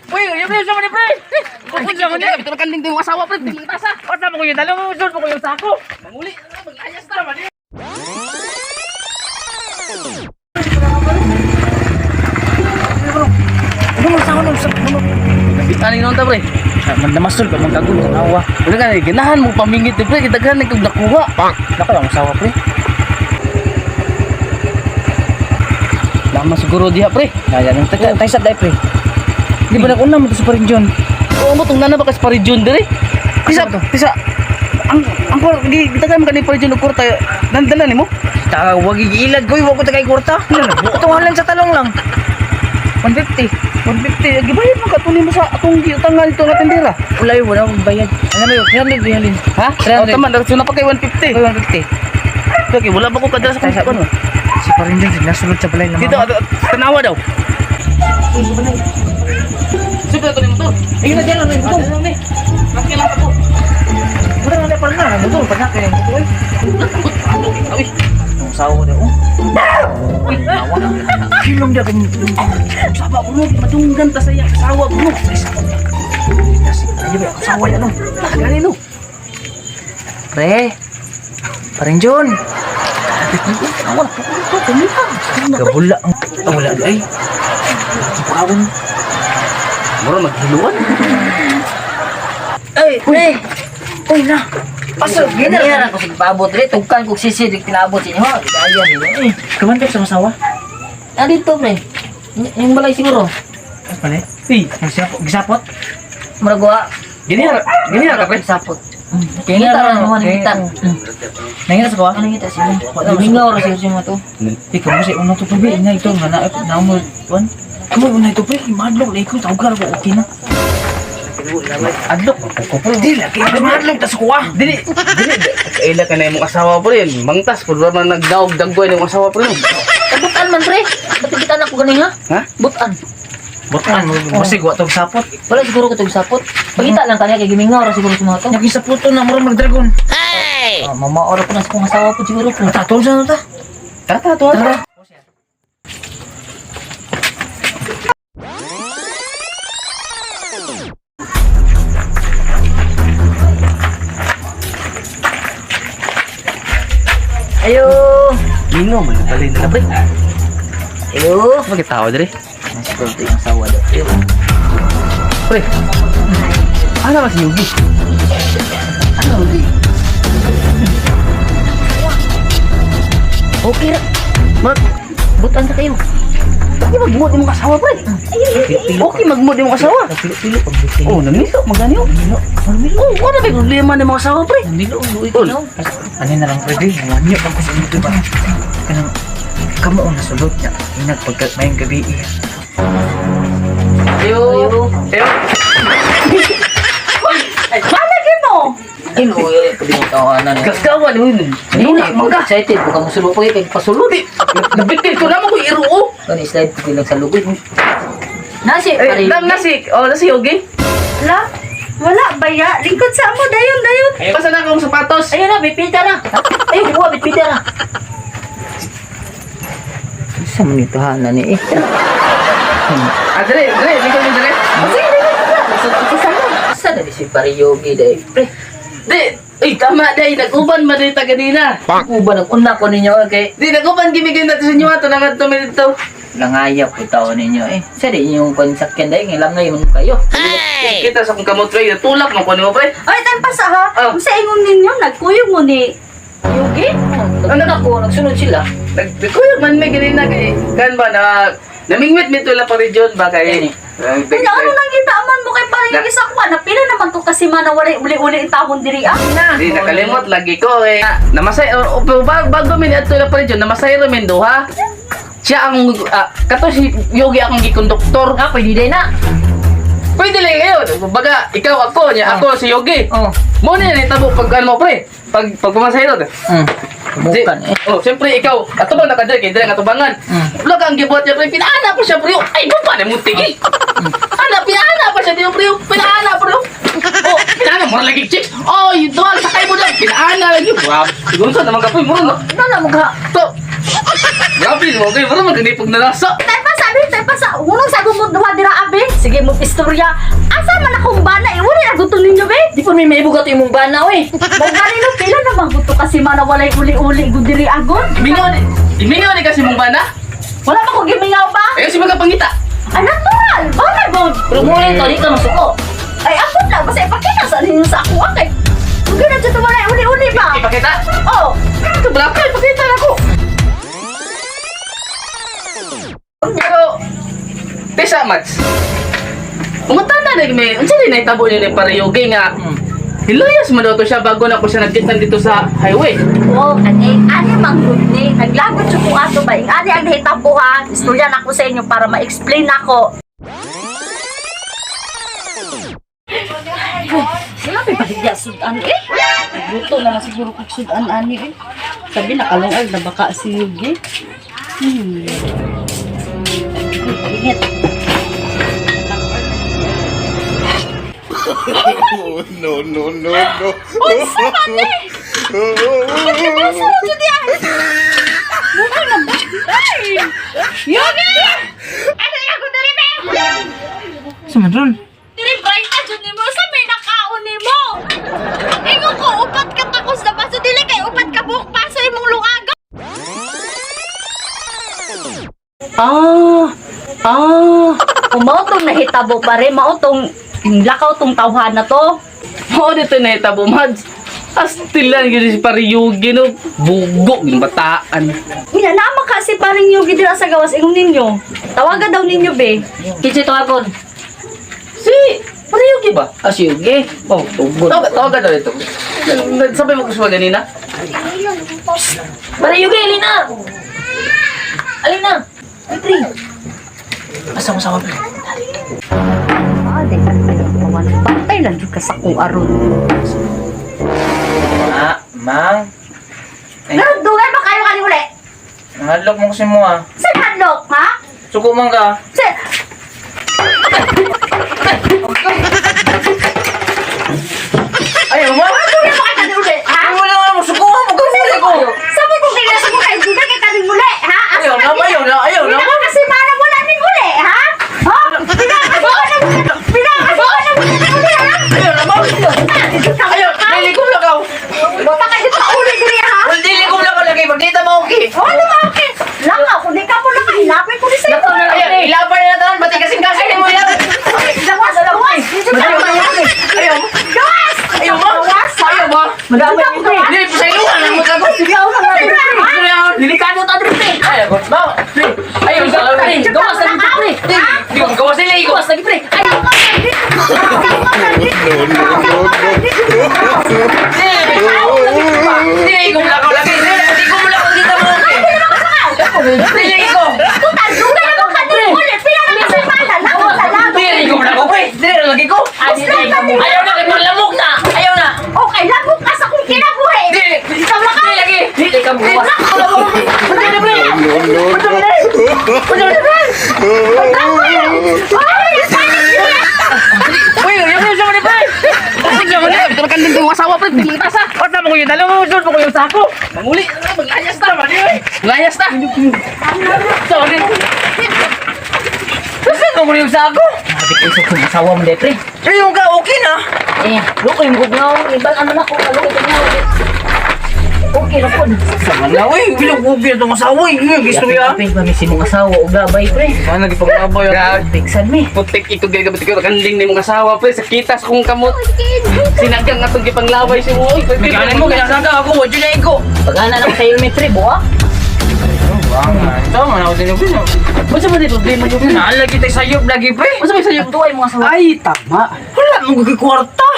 Uy, yung pre, sama ni pre. Pupunta mo niya. Ito na kanding yung asawa pre, tingnan tasa. Pasa mo ko yung dalawang usod mo ko yung sako. Manguli, maglayas na man. Ano mo sako nung sako mo? Aning noon ta pre. Mandamasol pa mong kagul tanawa. Wala ka ganahan mo pamingit pre, gidaghan kag nakuha. Nako ang asawa pre. Lama siguro diha pre. Naya nang taga tay sa dai pre. Di ba naguna mo to sa parin John? Oo mo tong nana ba kas paridyon dire? Tisa, tisa. Ang ang di gidaghan man kani paridyon og kurta. Nandala nimo? Ta wag iilag koy, wag ko tagay kwarta. Tungalan sa talong lang. 150. 150. Gibayad man ka mo sa atong giutangan ito nga tindera. Wala yun, wala akong bayad. Ano ba yun? 300 yun yun. Ha? 300. Oh, tama, na pa kay 150. 150. Okay, wala ba ko kadala sa Tay sa kung ano? Si parin John, nasulod sa balay ng Dito, mama. ato, tanawa daw. Sige, ito ni motor. Ayun na dyan, ano yung motor? Laki lang ako. Wala na pala na, motor. Pag na, motor. eh. Uy, Ang sawa ko daw. Uy, nawa. Kilom dia kan. saba ko no, madunggan ta sa iyang asawa ko no. Ayo ba, sawa ya no. Gani no. Pre. Parin John. Awa, to kumuha. Gabula ang ah, wala di ay. Pawon. Mura maghiluan. Ay, pre! Uy na. Pasok gina. Ganyan ko sa paabot re, tugkan kog sisi di pinaabot sa inyo. ha? Ayan ninyo eh. Kumantay sa masawa. Ah, dito pre. Yung balay siguro. Pala. Eh, Gisapot, gisapot. Murag wa. gini ra, gini ra ka pre. Sapot. Kita ra mo kita. Nangita sa kuha? Ano kita siya? Mingaw ra siya siya to. Eh, kamu sa una to pre, ina ito nga na na mo wan. Kamu una ito pre, madlok na ikaw tawgar ko okay na. Adlok ko pre. Di lagi madlok ta sa kuha. Dili, dili kaila ka na imong asawa pre. Mangtas pud man nagdaog daggoy imong asawa pre. Butan man pre. Ba't kita na ko gani ha? Ha? Butan. Butan mo basig wa tog sapot. Wala siguro ko tug sapot. Pagita lang kaniya kay gimingaw ra siguro sa mga to. Naging saputo na mura mag dragon. Ah, mama ora ko na sa kong asawa po siguro pre. Tatol sa ta. Tara tara tara. Tara. Ayo. Mingaw man balay nila pre. Ayo. Bakit tawa dire? Siguro to yung asawa daw. Ayo. Pre. Ano ba si Yugi? Ano ba? Okay ra. Mag Butan sa kayo. Bakit magmuot imong asawa pre? Okay magmuot imong asawa. Pilo-pilo pag buti. Oh, namilo magani oh. Oh, wala ba problema ni mga asawa pre? Namilo luoy ko no. Ano na lang pre, di wanyo pag ko sa inyo ba. Kanang kamo ang nasulod niya. Inag pagka mayong gabi eh. Ayo. Ayo. Ayo. Malagi mo! Ay, luoy kabintawanan. Gagawa ni mo. Hindi na, mga excited ko kang musulo ko kay pasulo. Di, nabitil ko naman ko iruo. Kani slide ko lang sa lugoy. Nasi Eh, pare. nang nasi, oh, nasi Yogi. La? Wala ba ya? Lingkod sa mo, dayon, dayon. Basta na akong sapatos. Ayun na, bitbita na. Ay, buwa bitbita na. Sa man ito ha, nani eh. Ah, dire, dire, lingkod mo dire. Sa na si pare Yogi dai. Pre, Di, ay tama day, nag-uban man dito ganina. uba nag-una ko ninyo eh, kay Di, nag-uban gimigay natin sa inyo ato nang adto mi dito. langaya po tao ninyo eh. Sa di inyong konsakyan dai, ngilang ngayon kayo. Kita sa kong kamot pre, natulak man ko nimo pre. Ay, tan pa sa ha. Oh. Sa ingon ninyo, nagkuyog mo ni Yugi? Nag-una ko, nagsunod sila. Nagkuyog man may ganina kay kan ba na namingwit mi tula pa region ba kay. Ano, ano nang gitaaman mo kay parang yung isa ko? Napila naman ko kasi man na walay uli-uli ang taon diri ah. Na. Di nakalimot lagi ko eh. Namasay o, o, bago mi adto na pa region, namasay ra min duha. Siya ang kato si Yogi akong gikonduktor. Ah, pwede day na. Pwede lang kayo. Baga, ikaw ako, niya ako si Yogi. Oh. Mo ni nitabo pag ano mo pre. Pag pag pumasay ro. Bukan eh. Oh, siyempre ikaw, ato ba nakadire kay dire nga tubangan. Wala kang gibuhat niya pre, pinaana pa siya pre. Ay, ba na mo tigi. Ana, pinaana pa siya diyo pre. Pinaana pre. Oh, pinaana mo lagi chicks. Oh, you dual sakay mo lang. Pinaana lagi. Grabe. Siguro sa naman ka pre, mo no. Ano na mukha? To. Grabe mo kay mo man ganipog na nasa. Tan pa sa abi, tayo pa sa unong sa gumod duha dira abi. Sige mo istorya. Asa man akong bana eh, wala na gusto ninyo be. Di po may maibugat imong bana oy. Mo gani no pila naman gusto kasi mana walay uli-uli gud diri agod. Mingaw ni kasi mong bana. Wala pa ko gimingaw ba? Ayaw si mga pangita. Ay natural, bana gud. Pero mo ito, di ka masuko. Ay abot lang basta ipakita sa ninyo sa ako kay. Kung gina jud walay uli-uli ba? Ipakita. Oh, Ito blaka, ipakita na ko. Pero, tesa, Mats. Umata na rin may, unsa rin naitabo niyo ni Pariyugi nga, hilayas man daw to siya bago na ko siya nagkitan dito sa highway. oh, kani ani manggod ni naglagot jud ko ato ba? Ing ani ang nahitabo ha. Istorya na ko sa inyo para ma-explain nako. Grabe ba sudan eh? Luto na lang siguro kog sudan ani eh. Sabi nakalungag na baka si Yugi. Ingat. Oh, no, no, no, no. Unsa man eh? Pagkabasa ra jud yan. Mukha na ba? Ay! Yugi! Ano yung ako diri be? Sa man ron? Diri bright na jud nimo sa may nakaon nimo. Ingon ko upat ka takos na baso dili kay upat ka buok paso imong lungaga. Ah! Ah! Mao tong nahitabo pare, mao tong lakaw tong tawhan na to. Oo, dito naitabo, Mads. Astilan yun si Pariyugi, no? Bugo, yung bataan. Minanama kasi paring Yugi dira sa gawas ingon ninyo. Tawagan daw ninyo be. Kinsa tawagon? Si Pariyugi ba? Ah, si Yugi. Oh, tugod. Tawagan daw ito. Sabi mo ko siya ganina? Pare Yugi, alina! Alina! Ay, pre. Asa mo sa pre? Ah, di ka kayo Bantay lang jud ka sa kung aron. Ma, mang. Ay, Pero dugay ba kayo kani uli? nahadlok mo kasi mo ah. Sa hadlok, ha? Suko man ka. Sa Ayaw mo? dugay ba kayo kani uli, ha? Wala nga mo, suko mo, magkamuli ko. Sabi ko kay nasa ko kayo dugay kay kani muli, ha? Asa Ayaw na, ayaw na, ayaw na. Pinaka kasi mana wala ning uli, ha? Ha? Pinaka na pinaka na uli, ha? Ayaw na, ma'am. Ayaw, Ayaw, dili ko lang ako. Bata kayo pa uli diri, ha? Dili ko lang ako lagi, magkita mo okay. Oh, ano ba okay? Langaw, kung di ka mo lang, hilapin ko ni sa'yo. Ayaw, ilaban na tanan, pati kasing kasing mo ilaban. Gawas, gawas! Ayaw, Gawas! ayaw mo. Gawas, ha? Ayaw mo. Madami ko. Dili po sa ilo, ano mo ka ko? Delikado ta, pre. Ayaw, ma'am. Ayaw, sa Pre, gawas lagi, pre. Di ko gawas sila iko. Gawas lagi, pre. Ay, No, no, no, no. Dili ko lang ako lagi. Dili ko lang ako kita mo okay. Dili ko. Tutal, dugay naman ka din ulit. Pila na kasi mana, langaw sa lago. Dili ko lang ako, pre. Dili lang lagi ko. Ayaw na, kay lamok na. Ayaw na. Okay, lamok ka sa kong kinabuhi. Dili. Ikaw lang ka. Dili lagi. Dili ka buwas. No, no, no, no. Ay, Uy, yung yung sa pre. Tingnan mo na, ito kan din yung asawa, pre. Tingnan tasa. Ota mo ko yung dalawa, mo mo ko yung sako. Manguli, maglayas na. Maglayas na. Sorry. Saan mo yung sako? Sabi ko, isok kong asawa mo, pre. Ayun ka, okay na. Eh, loko yung gugnaw. Ibang ano na ko, kaloko ko na. Okay ra po. Sama na, uy. Bilog ubi na itong asawa, eh. Yung gusto niya. Pre, mami si mong asawa og gabay, pre. Sana gipanglabay. Grabe. Piksan mi. Putik ito gaya gabi ko kanding ni mong asawa pre sa kita sa kong kamot. Sinagang atong gipanglaway si Uy. Bigyan mo, kaya ako, wadyo na iko. Pag-ana lang sa helmet, pre, buwa. Tama na ako din yung Unsa man yung problema niyo? Naalagi tayo sayop lagi, pre. Unsa may sayo? Ito ay mga asawa. Ay, tama. Wala mong gagikwarta.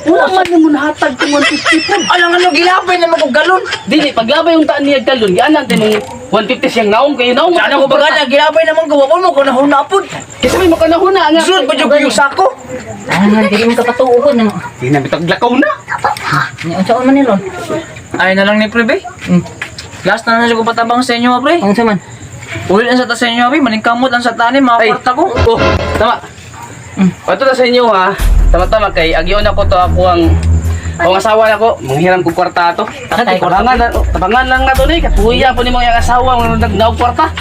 Wala man nimo nahatag tong 150 pre. Alang ano, gilabay naman kong galon. Dili paglabay yung taan niya galon, gianan din mong 150 siyang naong kayo naong. Sana ko bagana, gilabay naman ko. Wako mo ko nahunapod. Kasi may makanahuna nga. Sunod pa dyan ko yung sako. Ah, dili mo kapatuo ko na. Di na bitag lakaw na. Nya unsa man ni ron? Ay na lang ni pre, be. Last na lang siya ko patabang sa inyo, pre. Unsa man? Ulit ang sa ta sa inyo, pre. Maningkamot ang sa tanim, mga Ay. kwarta ko. Oh, tama. Ito na sa inyo ha. Tama-tama kay agyon ako to ako ang asawa nako, manghiram kog kwarta ato. Patay. Tabangan na, tabangan lang na to ni, katuya po ni mga asawa mga nagnaog kwarta.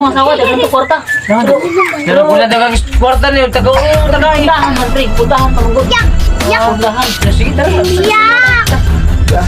Asawa, daghan to kwarta. Pero wala dagang kwarta niyo, taga taga. Puntahan man pre, puntahan man gud. Yak! Yak! Puntahan. Sige, tara. Yak! Yak.